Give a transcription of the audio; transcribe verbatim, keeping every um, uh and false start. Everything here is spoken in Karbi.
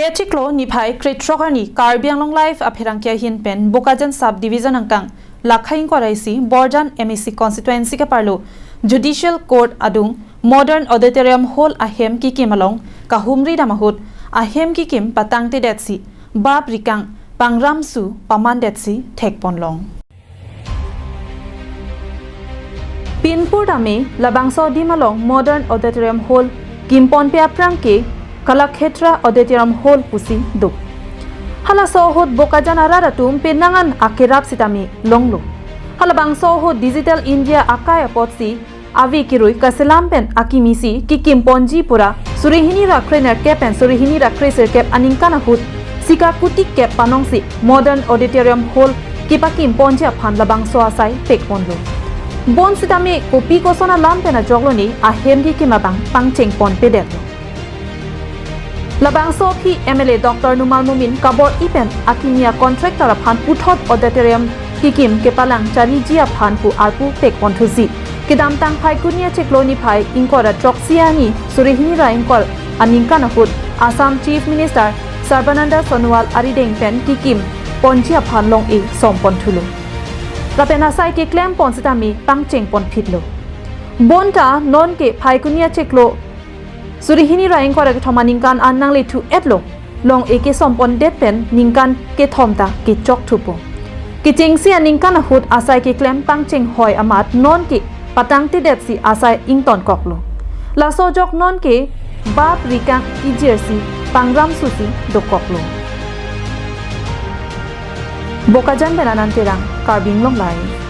Achiklo niphai krethrok arni Karbi Anglong Live apherangke ahin pen Bokajan Sub Division angkang Lakha ingkoi ra isi Borjan M A C constituency ke-arlo Judicial Court adung Modern Auditorium Hall ahem kikim along kahumri dam ahut ahem kikim patangtedetsi bap rikang pangram su pamandetsi thekponlong. Pinpur dame labangso adim along Modern Auditorium Hall kimponpe aphrang ke Kalakshetra Auditorium Hall pusi do. Halaso ahut Bokajan arat atum penang an akerap sitame longlo. Halabangso ahut Digital India akai apotsi ave kerui kaselam pen akimi si kikimponji pura suri hini ra krenerkep pen suri hini ra kresirkep aningkan ahut sika kuti kep panongsi Modern Auditorium Hall kipakimponji aphan labangso asai pekponlo. Bonsitame kopi koson alam pen ajoklo ne ahem kikim abang pangchengponpedetlo. Labangso aphi M L A Doctor Numal Momin kabor-i pen akimi a-contractor aphan puthot auditorium kikim kepalang chariji aphan pu arpu pekponthusi. Kedamtang Phaikuni achiklo niphai ingkoi ra throksi arni suri hini ra ingkoi aningkan ahut Assam Chief Minister Sarbananda Sonowal arideng pen kikimponji aphan long-e somponthulo. Lapen asai keklempon sitame pangchengponphitlo. Bonta nonke Phaikuni achiklo suri hini ra ingkoi ra kethom aningkan an nanglethutlo, long-e kesompondet pen ningkan kethom ta kechokthupo. Kechengsi aningkan ahut asai keklem pangchenghoi amat nonke patangtedetsi asai ingtonkoklo. Laso ajok nonke bap rikang kejirsi pangram susi dokoklo. Bokajan pen Anand Terang, Karbi Anglong Live.